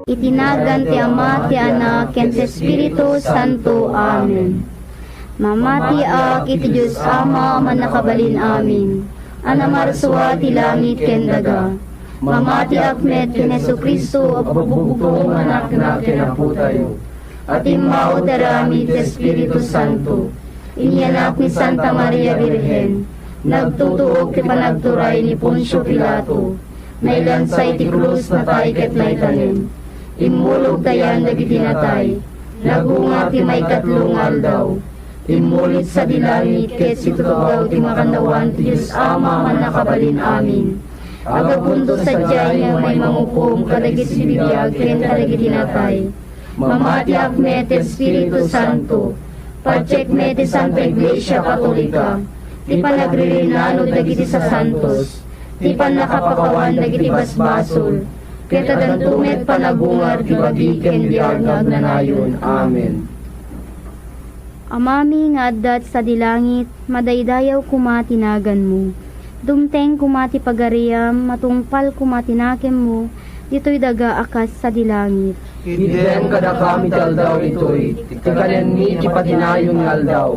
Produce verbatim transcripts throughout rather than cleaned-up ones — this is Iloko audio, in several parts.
Iti nagan ti Ama, ti Anak, ken ti Espiritu Santo. Amen. Mamatiak iti Dios Ama a Mannakabalin-amin, a namarsua ti langit ken daga. Mamatiak met ken Jesu-Cristo a bugbugtong nga Anakna ken Apotayo, a timmao ti aramid ti Espiritu Santo. Inyanak ni Santa Maria Birhen, nagtutuok ti panagturay ni Poncio Pilato, nailansa iti krus, natay ket naitanem. Immulog ta yan dagiti natay, nagungar ti maikatlo nga aldaw. Immuli sadi langit ket situtugaw ti makannawan ti Dios Ama a Mannakabalin-amin. Aggapunto sadiay nga umay mangukom kadagiti bibiag ken kadagiti natay. Mamatiak met ti Espiritu Santo. Patiek met ti Santa Iglesia Katolika, ti panagririnanon dagiti sasantos, ti pannakapakawan dagiti basbasol, ket addanto met panagungar ti bagi ken biag nga agnanayon. Amen. Amami nga adda sadi langit, madaydayaw koma ti naganmo. Dumteng koma ti pagariam, matungpal koma ti nakemmo, ditoy daga a kas sadi langit. Itdem kadakami ti aldaw ditoy, ti kanenmi ti patinayon nga aldaw.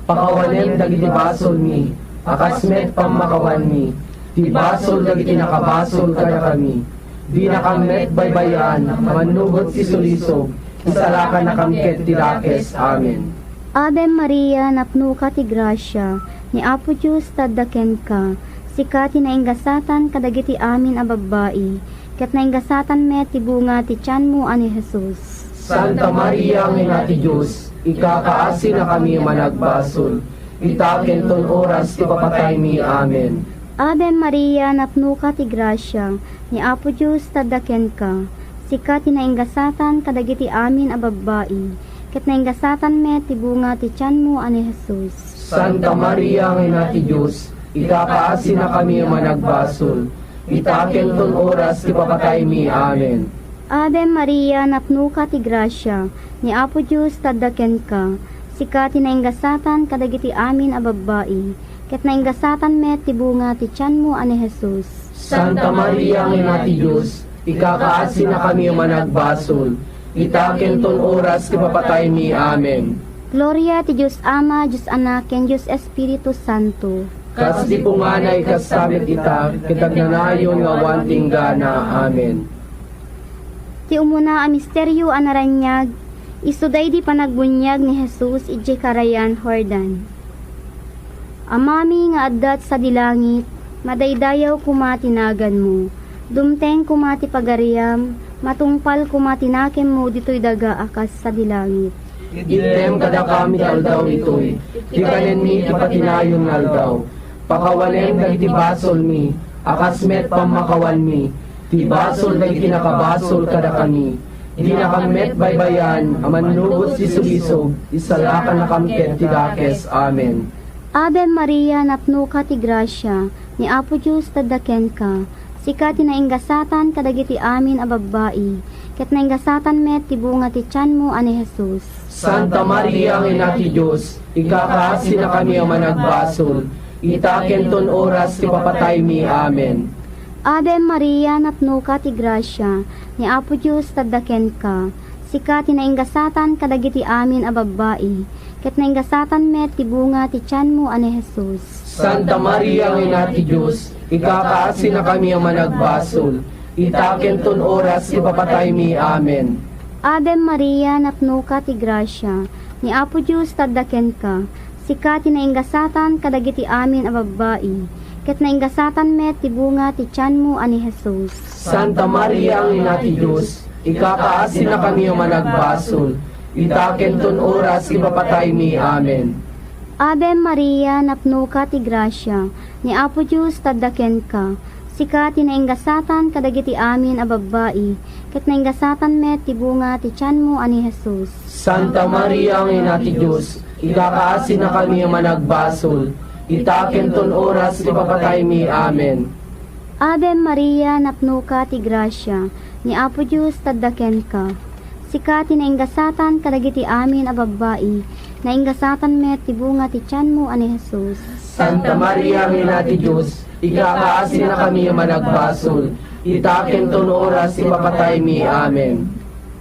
Pakawanem dagiti basolmi, a kas met pammakawanmi, ti basol dagiti nakabasol kadakami. Dinakam met baybay-an a mannubot ti sulisog, isalakannakam ket ti dakes. Amen. Ave Maria, napnoka ti grasia, ni Apo Dios tadda kenka. Sika ti nainggasatan kadagiti amin a babbai, ket nainggasatan met ti bunga ti tianmo a ni Jesus. Santa Maria nga Ina ti Dios, ikakaasinakami a managbasol, ita ken ton oras ti papataymi. Amen. Ave Maria, napnoka ti grasia, ni Apo Dios tadda kenka. Sika ti nainggasatan kadagiti amin a babbai, ket nainggasatan met ti bunga ti tianmo a ni Jesus. Santa Maria nga Ina ti Dios, ikakaasinakami a managbasol, ita ken ton oras ti papataymi. Amen. Ave Maria, napnoka ti grasia, ni Apo Dios tadda kenka. Sika ti nainggasatan kadagiti amin a babbai, ket nainggasatan met ti bunga ti tianmo a ni Jesus. Santa Maria nga Ina ti Dios, ikakaasinakami a managbasol, ita ken ton oras ti papataymi. Amen. Gloria ti Dios Ama, Dios Anak, ken Dios Espiritu Santo. Kas di punganay, kasta met ita, ket agnanayon nga awan ti inggana. Amen. Ti umuna a misterio a naraniag, isu daydi panagbuniag ni Jesus idiay Karayan Jordan. Amami nga adda sadi langit, madaydayaw koma ti naganmo. Dumteng koma ti pagariam, matungpal koma ti nakemmo ditoy daga a kas sadi langit. Itdem kadakami ti aldaw ditoy, ti kanenmi ti patinayon nga aldaw. Pakawanem dagiti basolmi, a kas met pammakawanmi, ti basol dagiti nakabasol kadakami. Dinakam met baybay-an a mannubot ti sulisog, isalakannakam ket ti dakes. Amen. Ave Maria, napnoka ti grasia, ni Apo Dios tadda kenka. Sika ti nainggasatan kadagiti amin a babbai, ket nainggasatan met ti bunga ti tianmo a ni Jesus. Santa Maria nga Ina ti Dios, ikakaasinakami a managbasol, ita ken ton oras ti papataymi. Amen. Ave Maria, napnoka ti grasia, ni Apo Dios tadda kenka. Sika ti nainggasatan kadagiti amin a babbai, ket nainggasatan met ti bunga ti tianmo a ni Jesus. Santa Maria nga Ina ti Dios, ikakaasinakami a managbasol, ita ken ton oras ti papataymi. Amen. Ave Maria, napnoka ti grasia, ni Apo Dios tadda kenka. Sika ti nainggasatan kadagiti amin a babbai, ket nainggasatan met ti bunga ti tianmo a ni Jesus. Santa Maria nga Ina ti Dios, ikakaasinakami a managbasol, ita ken ton oras ti papataymi. Amen. Ave Maria, napnoka ti grasia, ni Apo Dios tadda kenka. Sika ti nainggasatan kadagiti amin a babbai, ket nainggasatan met ti bunga ti tianmo a ni Jesus. Santa Maria nga Ina ti Dios, ikakaasinakami a managbasol, ita ken ton oras ti papataymi. Amen. Ave Maria, napnoka ti grasia, ni Apo Dios tadda kenka. Sika ti nainggasatan kadagiti amin a babbai, nainggasatan met ti bunga ti tianmo a ni Jesus. Santa Maria nga Ina ti Dios, ikakaasinakami a managbasol, ita ken ton oras ti papataymi. Amen.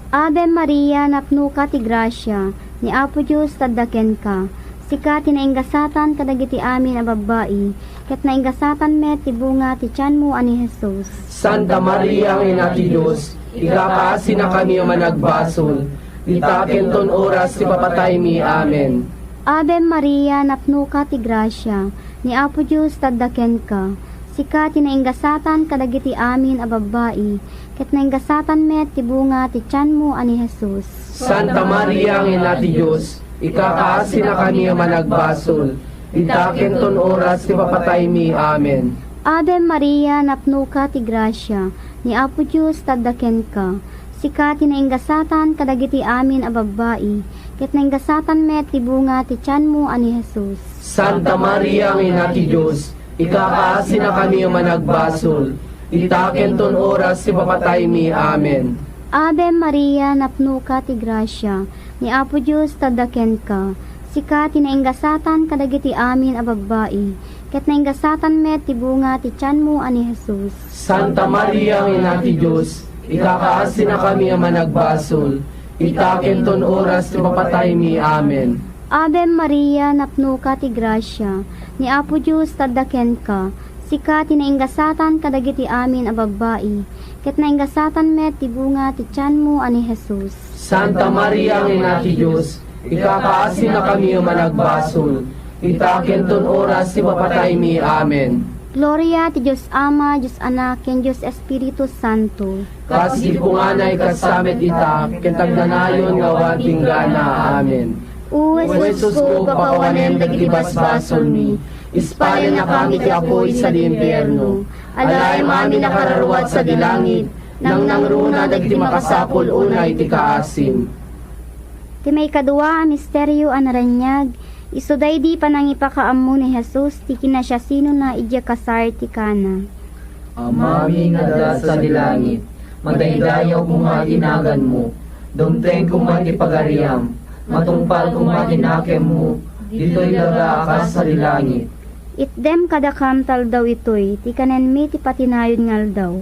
Ave Maria, napnoka ti grasia, ni Apo Dios adda kenka. Sika ti naingasatan kadagiti amin a babbai, ket naingasatan met ti bunga ti tianmo a ni Jesus. Santa Maria nga Ina ti Dios, ikakaasinakami a managbasol, ita ken ton oras ti papataymi. Amen. Ave Maria, napnoka ti grasia, ni Apo Dios adda kenka. Sika ti naingasatan kadagiti amin a babbai, ket naingasatan met ti bunga ti tianmo a ni Jesus. Santa Maria nga Ina ti Dios, ikakaasinakami a managbasol, ita ken ton oras ti papataymi. Amen. Ave Maria, napnoka ti grasia, ni Apo Dios adda kenka. Sika ti naingasatan kadagiti amin a babbai, ket naingasatan met ti bunga ti tianmo a ni Jesus. Santa Maria nga Ina ti Dios, ikakaasinakami a managbasol, ita ken ton oras ti papataymi. Amen. Ave Maria, napnoka ti grasia, ni Apo Dios adda kenka. Sika ti naingasatan kadagiti amin a babbai, ket naingasatan met ti bunga ti tianmo a ni Jesus. Santa Maria nga Ina ti Dios, ikakaasinakami a managbasol, ita ken ton oras ti papataymi. Amen. Ave Maria, napnoka ti grasia, ni Apo Dios adda kenka. Sika ti naingasatan kadagiti amin a babbai, ket naingasatan met ti bunga ti tianmo a ni Jesus. Santa Maria nga Ina ti Dios, ikakaasinakami a managbasol, ita ken ton oras ti papataymi. Amen. Gloria ti Dios Ama, Dios Anak, ken Dios Espiritu Santo. Kas idi punganay, kasta met ita, ket agnanayon nga awan inggana. Amen. O Jesusko, papawanem dagiti basbasolmi, ispalennakami iti apuy sadi impierno. Alaem amin a kararua sadi langit, nangnangruna dagiti makasapul unay ti kaasim. Ti maikadua a misterio a naraniag, isu daydi panangipakaammo ni Jesus ti kinasiasinona idiay kasar ti Cana. Amami nga adda sadi langit, madaydayaw koma ti naganmo, dumteng koma ti pagariam, matungpal koma ti nakemmo, ditoy daga a kas sadi langit. Itdem kadakam ti aldaw itoy ti kanenmi ti patinayon nga aldaw.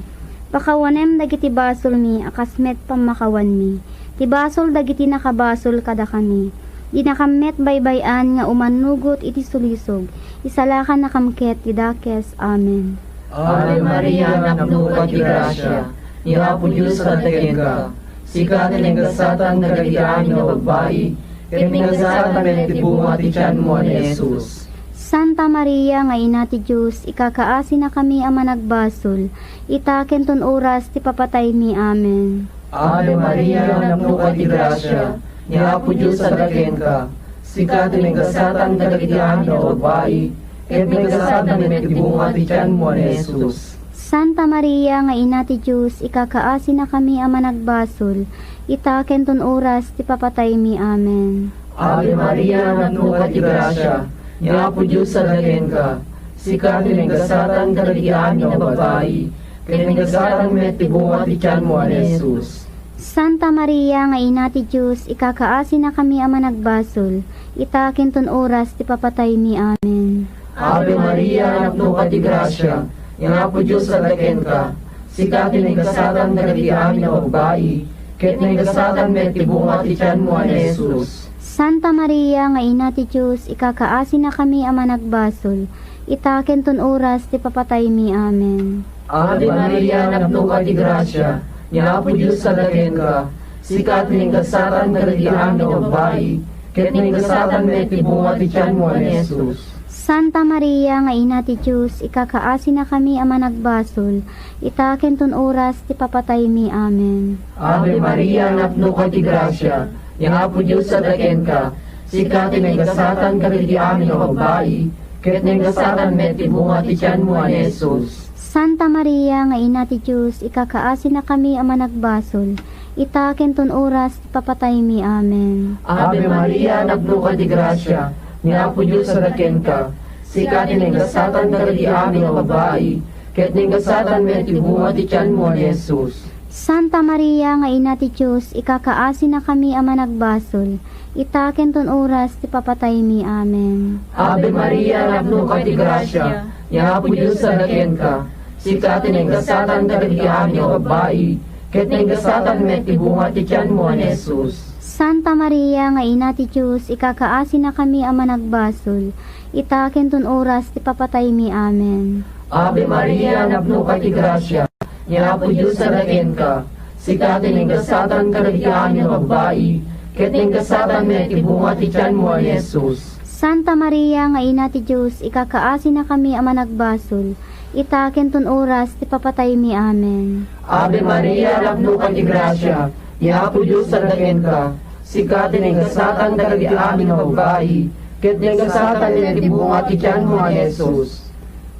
Pakawanem dagiti basolmi a kas met pammakawanmi ti basol dagiti nakabasol kadakami. Dinakam met baybay-an nga umannugot iti sulisog, isalakannakam ket ti dakes. Amen. Ave Maria, napnoka ti grasia, ni Apo Dios adda kenka. Sika ti naingasatan kadagiti amin a babbai, ket naingasatan met ti bunga ti tianmo a ni Jesus. Santa Maria nga Ina ti Dios, ikakaasinakami a managbasol, ita ken ton oras ti papataymi. Amen. Ave Maria, napnoka ti grasia, ni Apo Dios adda kenka. Sika ti naingasatan kadagiti amin a babbai, ket naingasatan met ti bunga ti tianmo a ni Jesus. Santa Maria nga Ina ti Dios, ikakaasinakami a managbasol, ita ken ton oras ti papataymi. Amen. Ave Maria, napnoka ti grasia, ni Apo Dios adda kenka. Sika ti naingasatan kadagiti amin a babbai, ket naingasatan met ti bunga ti tianmo a ni Jesus. Santa Maria nga Ina ti Dios, ikakaasinakami a managbasol, ita ken ton oras ti papataymi. Amen. Ave Maria, napnoka ti grasia, ni Apo Dios adda kenka. Sika ti naingasatan kadagiti amin a babbai, ket naingasatan met ti bunga ti tianmo a ni Jesus. Santa Maria nga Ina ti Dios, ikakaasinakami a managbasol, ita ken ton oras ti papataymi. Amen. Ave Maria, napnoka ti grasia, ni Apo Dios adda kenka. Sika ti naingasatan kadagiti amin a babbai, ket naingasatan met ti bunga ti tianmo a ni Jesus. Santa Maria nga Ina ti Dios, ikakaasinakami a managbasol, ita ken ton oras ti papataymi. Amen. Ave Maria, napnoka ti grasia, ni Apo Dios adda kenka. Sika ti naingasatan kadagiti amin a babbai, ket naingasatan met ti bunga ti tianmo a ni Jesus. Santa Maria nga Ina ti Dios, ikakaasinakami a managbasol, ita ken ton oras ti papataymi. Amen. Ave Maria, napnoka ti grasia, ni Apo Dios adda kenka. Sika ti naingasatan kadagiti amin a babbai, ket naingasatan met ti bunga ti tianmo a ni Jesus. Santa Maria nga Ina ti Dios, ikakaasinakami a managbasol, ita ken ton oras ti papataymi. Amen. Ave Maria, napnoka ti grasia, ni Apo Dios adda kenka. Sika ti naingasatan kadagiti amin a babbai, ket naingasatan met ti bunga ti tianmo a ni Jesus. Santa Maria nga Ina ti Dios, ikakaasinakami a managbasol, ita ken ton oras ti papataymi. Amen. Ave Maria, napnoka ti grasia, ni Apo Dios adda kenka. Sika ti naingasatan kadagiti amin a babbai, ket naingasatan met ti bunga ti tianmo a ni Jesus. Santa Maria nga Ina ti Dios, ikakaasinakami a managbasol, ita ken ton oras ti papataymi. Amen. Ave Maria, napnoka ti grasia, ni Apo Dios adda kenka. Sika ti naingasatan kadagiti amin a babbai, ket naingasatan met ti bunga ti tianmo a ni Jesus.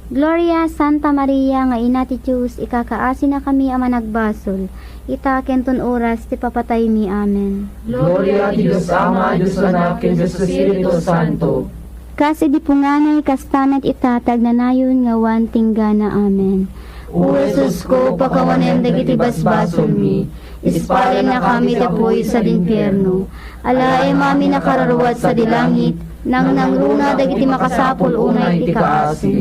Gloria, Santa Maria nga Ina ti Dios, ikakaasinakami a managbasol, ita ken ton oras ti papataymi. Amen. Gloria ti Dios Ama, Dios Anak, ken Dios Espiritu Santo. Kas idi punganay, kasta met ita ti agnanayon nga awan tinggana. Amen. O Jesusko, pakawanem dagiti basbasolmi, ispalennakami ti apuy sadi infierno. Alaem amin a kararua sadi langit, nangnangruna dagiti makasapul unay ti kaasi.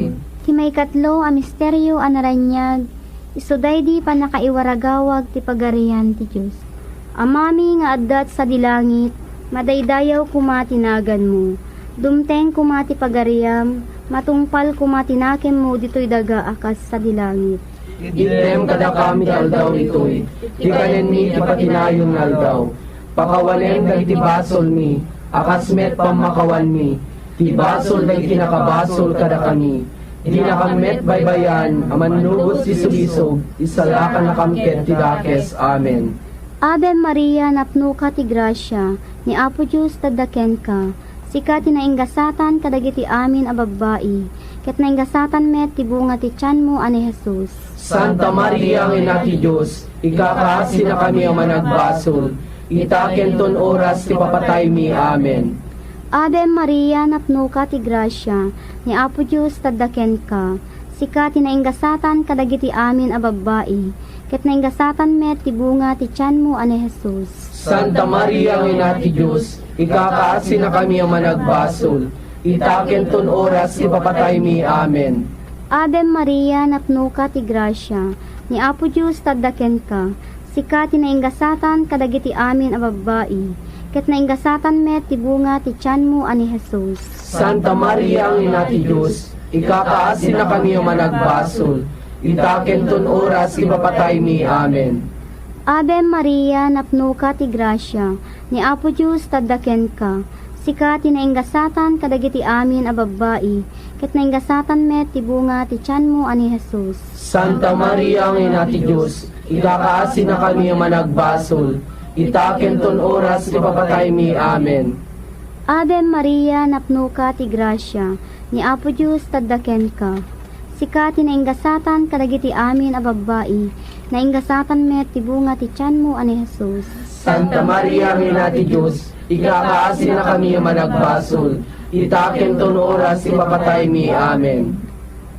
Ti maikatlo a misterio a naraniag, isu daydi pannakaiwaragawag ti Pagarian ti Dios. Amami nga adda sadi langit, madaydayaw koma ti naganmo. Dumteng koma ti pagariam, matungpal koma ti nakemmo ditoy daga a kas sadi langit. Itdem kadakami ti aldaw ditoy, ti kanenmi ti patinayon nga aldaw. Pakawanem dagiti basolmi, a kas met pammakawanmi ti basol dagiti nakabasol kadakami. Dinakam met baybay-an a mannubos ti sulisog, isalakannakam ket ti dakes. Amen. Ave Maria, napnoka ti grasia, ni Apo Dios adda kenka. Sika ti naingasatan kadagiti amin a babbai, ket naingasatan met ti bunga ti tianmo a ni Jesus. Santa Maria nga Ina ti Dios, ikakaasinakami a managbasol, ita ken ton oras ti papataymi. Amen. Ave Maria, napnoka ti grasia, ni Apo Dios adda kenka. Sika ti naingasatan kadagiti amin a babbai, ket naingasatan met ti bunga ti tianmo a ni Jesus. Santa Maria nga Ina ti Dios, ikakaasinakami a managbasol, ita ken ton oras ti papataymi. Amen. Ave Maria, napnoka ti grasia, ni Apo Dios adda kenka. Sika ti naingasatan kadagiti amin a babbai, ket naingasatan met ti bunga ti tianmo a ni Jesus. Santa Maria nga Ina ti Dios, ikakaasinakami a managbasol, ita ken ton oras ti papataymi. Amen. Ave Maria, napnoka ti grasia, ni Apo Dios adda kenka. Sika ti naingasatan kadagiti amin a babbai, ket naingasatan met ti bunga ti tianmo a ni Jesus. Santa Maria nga Ina ti Dios, ikakaasinakami a managbasol, ita ken ton oras ti papataymi. Amen. Ave Maria, napnoka ti grasia, ni Apo Dios adda kenka. Sika ti naingasatan kadagiti amin a babbai, naingasatan met ti bunga ti tianmo a ni Jesus. Santa Maria nga Ina ti Dios, ikakaasinakami a managbasol, ita ken ton oras ti papataymi. Amen.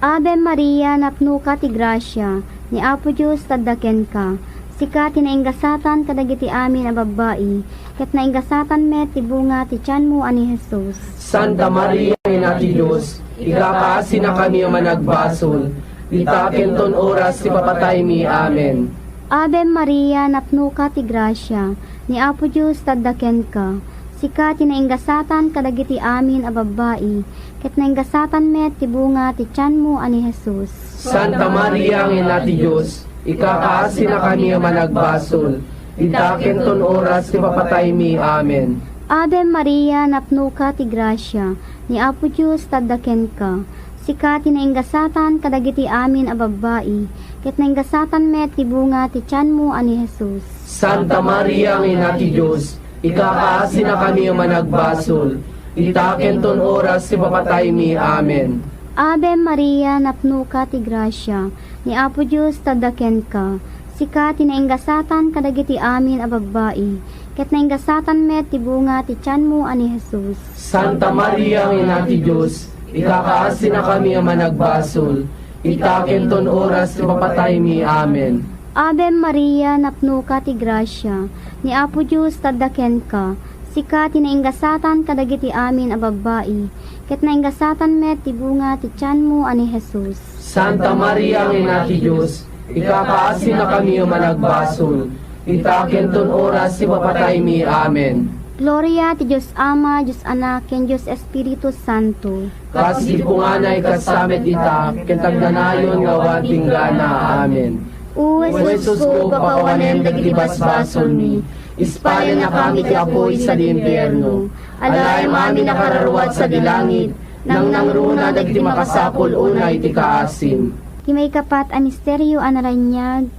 Ave Maria, napnoka ti grasia, ni Apo Dios adda kenka. Sika ti naingasatan kadagiti amin a babbai, ket naingasatan met ti bunga ti tianmo a ni Jesus. Santa Maria, Ina ti Dios, ikakaasinakami a managbasol, ita ken ton oras ti papataymi. Amen. Ave Maria, napnoka ti grasia, ni Apo Dios adda kenka. Sika ti naingasatan kadagiti amin a babbai, ket naingasatan met ti bunga ti tianmo a ni Jesus. Santa Maria nga Ina ti Dios, ikakaasinakami a managbasol, ita ken ton oras ti papataymi. Amen. Ave Maria, napnoka ti grasia, ni Apo Dios adda kenka. Sika ti naingasatan kadagiti amin a babbai, ket naingasatan met ti bunga ti tianmo a ni Jesus. Santa Maria nga Ina ti Dios, ikakaasinakami a managbasol, ita ken ton oras ti papataymi. Amen. Ave Maria, napnoka ti grasia, ni Apo Dios adda kenka. Sika ti naingasatan kadagiti amin a babbai, ket naingasatan met ti bunga ti tianmo a ni Jesus. Santa Maria nga Ina ti Dios, ikakaasinakami a managbasol, ita ken ton oras ti papataymi. Amen. Ave Maria, napnoka ti grasia, ni Apo Dios adda kenka. Sika ti naingasatan kadagiti amin a babbai, ket naingasatan met ti bunga ti tianmo a ni Jesus. Santa Maria nga Ina ti Dios, Ikakaasinakami a managbasol, ita ken ton oras ti papataymi. Amen. Gloria ti Dios Ama, Dios Anak, ken Dios Espiritu Santo. Kas idi punganay, kasta met ita, ken agnanayon nga awan tinggana. Amen. O Jesusko, pakawanem dagiti basbasolmi, ispalennakami ti apuy sadi impierno. Alaem amin a kararua sadi langit, nangnangruna dagiti makasapul unay ti kaasim. Ti maikapat a misterio a naraniag,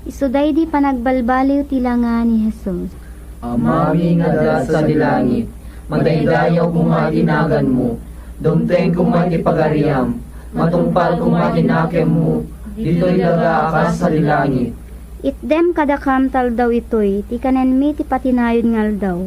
isu daydi panagbalbaliw ti langa ni Jesus. Amami nga adda sadi langit, madaydayaw koma ti naganmo, dumteng koma ti pagariam, matungpal koma ti nakemmo, ditoy daga a kas sadi langit. Itdem kadakam ti aldaw itoy ti kanenmi ti patinayon nga aldaw.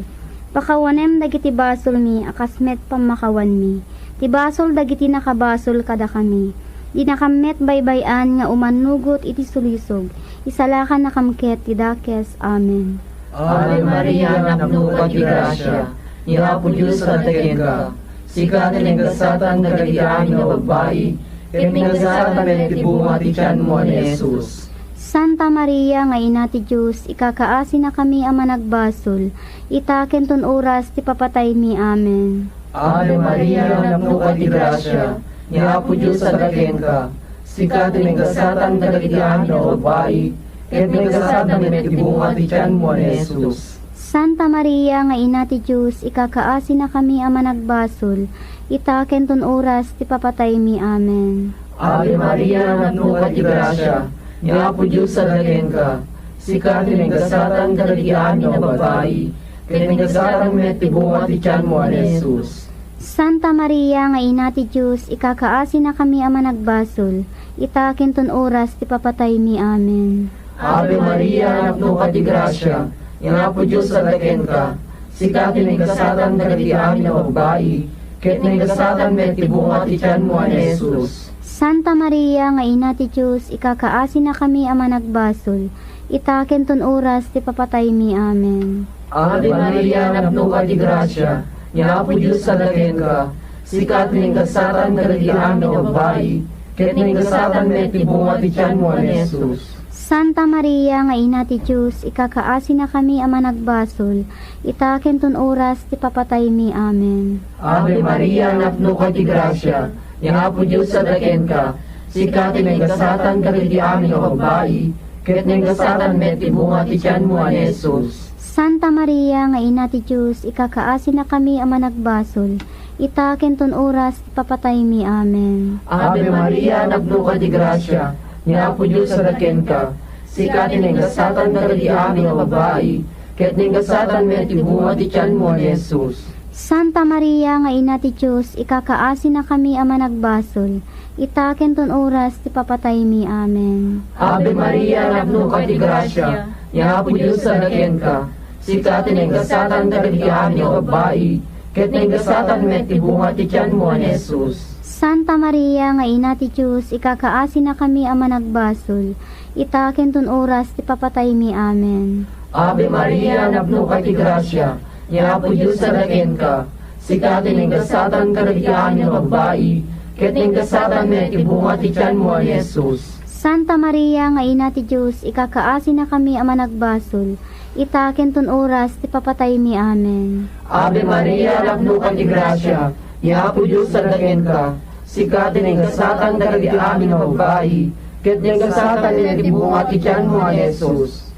Pakawanem dagiti basolmi a kas met pammakawanmi ti basol dagiti nakabasol kadakami. Dinakam met baybay-an nga umannugot iti sulisog, isalakannakam ket ti dakes. Amen. Ave Maria, napnoka ti grasia, ni Apo Dios adda kenka. Sika ti nagasatan kadagiti amin a babbai, ket nagasatan met ti bunga ti tianmo a ni Jesus. Santa Maria nga Ina ti Dios, ikakaasinakami a managbasol, ita ken ton oras ti papataymi. Amen. Ave Maria, napnoka ti grasia, ni Apo Dios adda kenka. Sika ti nagasatan kadagiti amin a babbai, ket nagasatan met ti bunga ti tianmo a ni Jesus. Santa Maria nga Ina ti Dios, ikakaasinakami a managbasol, ita ken ton oras ti papataymi. Amen. Ave Maria, napnoka ti grasia, ni Apo Dios adda kenka. Sika ti nagasatan kadagiti amin a babbai, ket nagasatan met ti bunga ti tianmo a ni Jesus. Santa Maria nga Ina ti Dios, ikakaasinakami a managbasol, ita ken ton oras ti papataymi. Amen. Ave Maria, napnoka ti grasia, ni Apo Dios adda kenka. Sika ti nagasatan kadagiti amin a babbai, ket nagasatan met ti bunga ti tianmo a ni Jesus. Santa Maria nga Ina ti Dios, ikakaasinakami a managbasol, ita ken ton oras ti papataymi. Amen. Ave Maria, napnoka ti grasia, ni Apo Dios adda kenka. Sika ti nagasatan kadagiti amin a babbai, ket nagasatan met ti bunga ti tianmo a ni Jesus. Santa Maria nga Ina ti Dios, ikakaasinakami a managbasol, ita ken ton oras ti papataymi. Amen. Ave Maria, napnoka ti grasia, ni Apo Dios adda kenka. Sika ti nagasatan kadagiti amin a babbai, ket nagasatan met ti bunga ti tianmo a ni Jesus. Santa Maria nga Ina ti Dios, ikakaasinakami a managbasol, ita ken ton oras ti papataymi. Amen. Ave Maria, napnoka ti grasia, ni Apo Dios adda kenka. Sika ti nagasatan kadagiti amin a babbai, ket nagasatan met ti bunga ti tianmo a ni Jesus. Santa Maria nga Ina ti Dios, ikakaasinakami a managbasol, ita ken ton oras ti papataymi. Amen. Ave Maria, napnoka ti grasia, ni Apo Dios adda kenka. Sika ti nagasatan kadagiti amin a babbai, ket nagasatan met ti bunga ti tianmo a ni Jesus. Santa Maria nga Ina ti Dios, ikakaasinakami a managbasol, ita ken ton oras ti papataymi. Amen. Ave Maria, napnoka ti grasia, ni Apo Dios adda kenka. Sika ti nagasatan kadagiti amin a babbai, ket nagasatan met ti bunga ti tianmo a ni Jesus. Santa Maria nga Ina ti Dios, ikakaasinakami a managbasol, ita ken ton oras ti papataymi. Amen. Ave Maria, napnoka ti grasia, ni Apo Dios adda kenka. Sika ti nagasatan kadagiti amin a babbai, ket nagasatan met ti bunga ti tianmo a ni Jesus.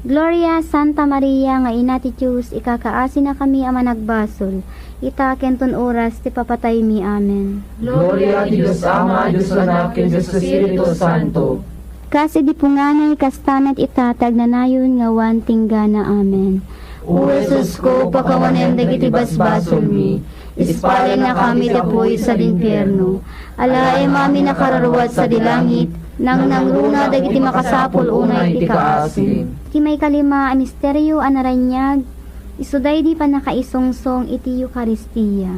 Gloria, Santa Maria nga Ina ti Dios, ikakaasinakami a managbasol, ita ken ton oras ti papataymi. Amen. Gloria ti Dios Ama, Dios Anak, ken Dios Espiritu Santo. Kas idi punganay, kasta met ita ti agnanayon nga awan tinggana. Amen. O Jesusko, pakawanem dagiti basbasolmi, ispalennakami ti apuy sadi impierno. Alaem amin a kararua sadi langit, nangnangruna dagiti makasapul unay ti kaasim. Ti maikalima a misterio a naraniag, isu daydi pannakaisungsong iti Eukaristia.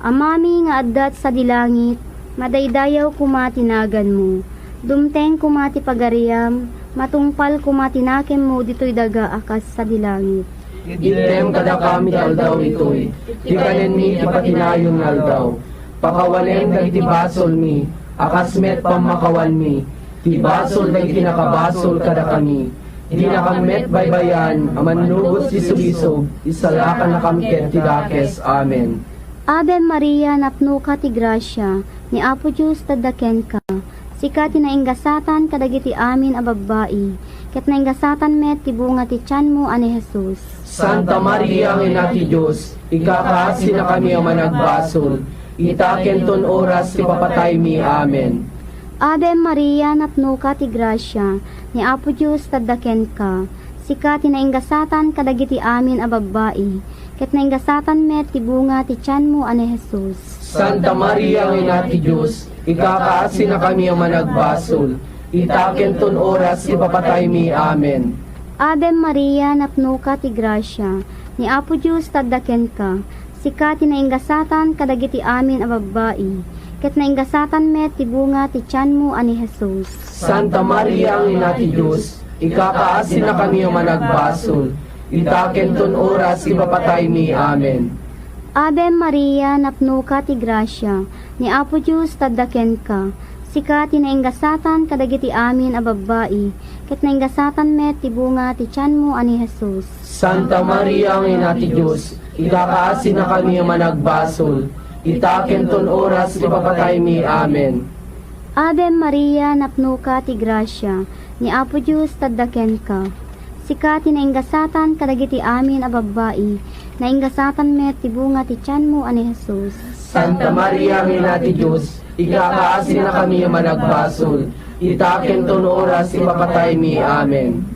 Amami nga adda sadi langit, madaydayaw koma ti naganmo. Dumteng koma ti pagariam, matungpal koma ti nakemmo ditoy daga a kas sadi langit. Itdem kadakami ti aldaw itoy, ti kanenmi ti patinayon nga aldaw. Pakawanem dagiti basolmi, a kas met pammakawanmi, Ibasol dagiti nakabasol kadakami. Dinakam met baybayan a mannugot ti sulisog, isalakannakam ket ti dakes. Amen. Ave Maria, napnoka ti grasia, ni Apo Dios tadda kenka. Sika ti nainggasatan kadagiti amin a babbai, ket nainggasatan met ti bunga ti tianmo a ni Jesus. Santa Maria nga Ina ti Dios, ikakaasinakami a managbasol, ita ken ton oras ti papataymi. Amen. Ave Maria, napnoka ti grasia, ni Apo Dios tadda kenka. Sika ti nainggasatan kadagiti amin a babbai, ket nainggasatan met ti bunga ti tianmo a ni Jesus. Santa Maria nga Ina ti Dios, ikakaasinakami a managbasol, ita ken ton oras ti papataymi. Amen. Ave Maria, napnoka ti grasia, ni Apo Dios tadda kenka. Sika ti nainggasatan kadagiti amin a babbai, ket nainggasatan met ti bunga ti tianmo a ni Jesus. Santa Maria nga Ina ti Dios, ikakaasinakami a managbasol, ita ken ton oras ti papataymi. Amen. Ave Maria, napnoka ti grasia, ni Apo Dios tadda kenka. Sika ti nainggasatan kadagiti amin a babbai, ket nainggasatan met ti bunga ti tianmo a ni Jesus. Santa Maria nga Ina ti Dios, ikakaasinakami a managbasol, ita ken ton oras ti papataymi. Amen. Ave Maria, napnoka ti grasia, ni Apo Dios tadda kenka. Sika ti nainggasatan kadagiti amin a babbai, nainggasatan met ti bunga ti tianmo a ni Jesus. Santa Maria nga Ina ti Dios, ikakaasinakami a managbasol, ita ken ton oras ti papataymi. Amen.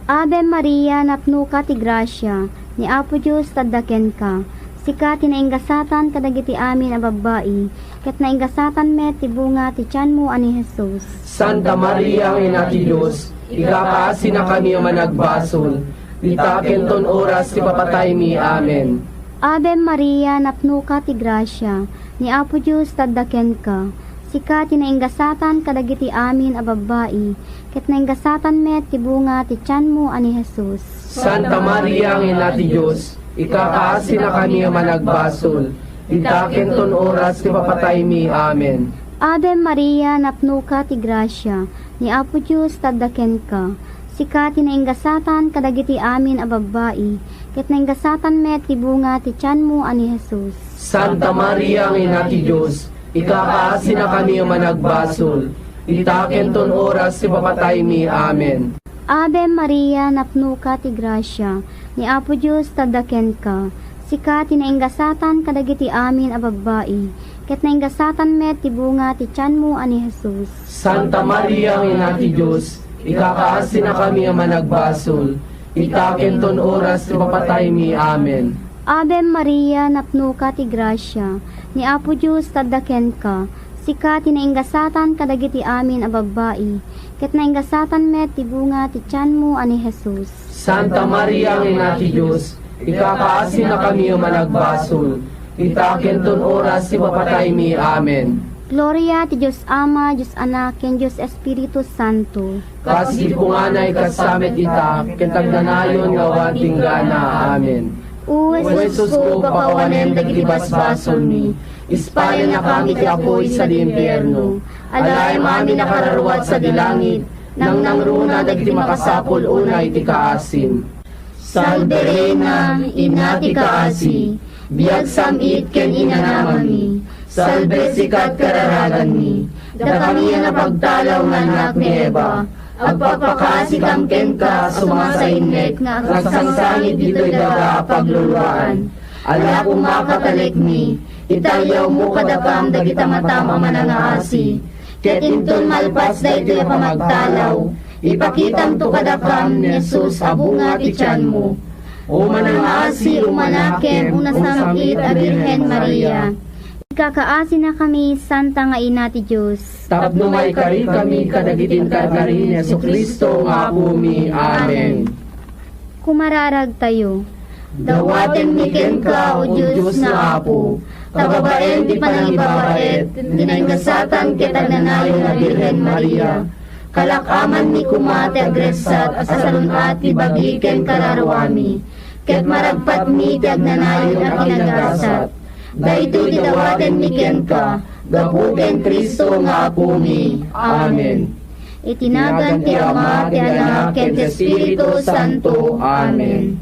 Ave Maria, napnoka ti grasia, ni Apo Dios tadda kenka. Sika ti nainggasatan kadagiti amin a babbai, ket nainggasatan met ti bunga ti tianmo a ni Jesus. Santa Maria nga Ina ti Dios, ikakaasinakami a managbasol, ita ken ton oras ti papataymi. Amen. Ave Maria, napnoka ti grasia, ni Apo Dios tadda kenka. Sika ti nainggasatan kadagiti amin a babbai, ket nainggasatan met ti bunga ti tianmo a ni Jesus. Santa Maria nga Ina ti Dios, ikakaasinakami a managbasol, ita ken ton oras ti papataymi. Amen. Ave Maria, napnoka ti grasia, ni Apo Dios tadda kenka. Sika ti nainggasatan kadagiti amin a babbai, ket nainggasatan met ti bunga ti tianmo a ni Jesus. Santa Maria nga Ina ti Dios, ikakaasinakami a managbasol, ita ken ton oras ti papataymi. Amen. Ave Maria, napnoka ti grasia, ni Apo Dios tadda kenka. Sika ti nainggasatan kadagiti amin a babbai, ket nainggasatan met ti bunga ti tianmo a ni Jesus. Santa Maria nga Ina ti Dios, ikakaasinakami a managbasol, ita ken ton oras ti papataymi. Amen. Ave Maria, napnoka ti grasia, ni Apo Dios tadda kenka. Sika ti nainggasatan kadagiti amin a babbai, ket nainggasatan met ti bunga ti tianmo a ni Jesus. Santa Maria nga Ina ti Dios, ikakaasinakami a managbasol, ita ken ton oras ti papataymi. Amen. Gloria ti Dios Ama, Dios Anak, ken Dios Espiritu Santo. Kas idi punganay, kasta met ita, ket agnanayon nga awan ti inggana. Amen. O Jesusko, pakawanem dagiti basbasolmi, ispayannakam iti apuy sadi impierno. Alaem amin a kararua sadi langit, nangnangruna dagiti makasapul unay ti kaasim. Salve Reina, Ina ti kaasi, biag sam-it ken inanamami. Salve sikat kararaganmi, dakami a napagtalaw nga annak ni Eva. Agpakpakaasikam kenka, sumasainnek nga agsangsangit ditoy daga a pagluluaan. Ala koma, katalekmi, itayawmo kadakam dagita matam a manangaasi. Ket inton malpas daytoy a pamagtalaw, ipakitamto kadakam ni Jesus a bunga ti tianmo. O manangaasi, o manakem, o nasam-it a Birhen Maria. Ikakaasinakami, Santa nga Ina ti Dios. Tapno maikarikami kadagiti inkarkari ni Jesu-Cristo nga Apomi. Amen. Kumararagtayo. Dawatenmi kenka, O Dios nga Apo, ta babaen ti panangibabaet, ti naingasatan ket agnanayon a Birhen Maria, kalak-amanmi koma ti agressat a salun-at ti bagi ken kararuami, ket maragpatmi ti agnanayon a kinagasat. Daytoy ti dawatenmi kenka, gapu ken Cristo nga Apomi. Amen. Iti nagan ti Ama, ti Anak, ken ti Espiritu Santo. Amen.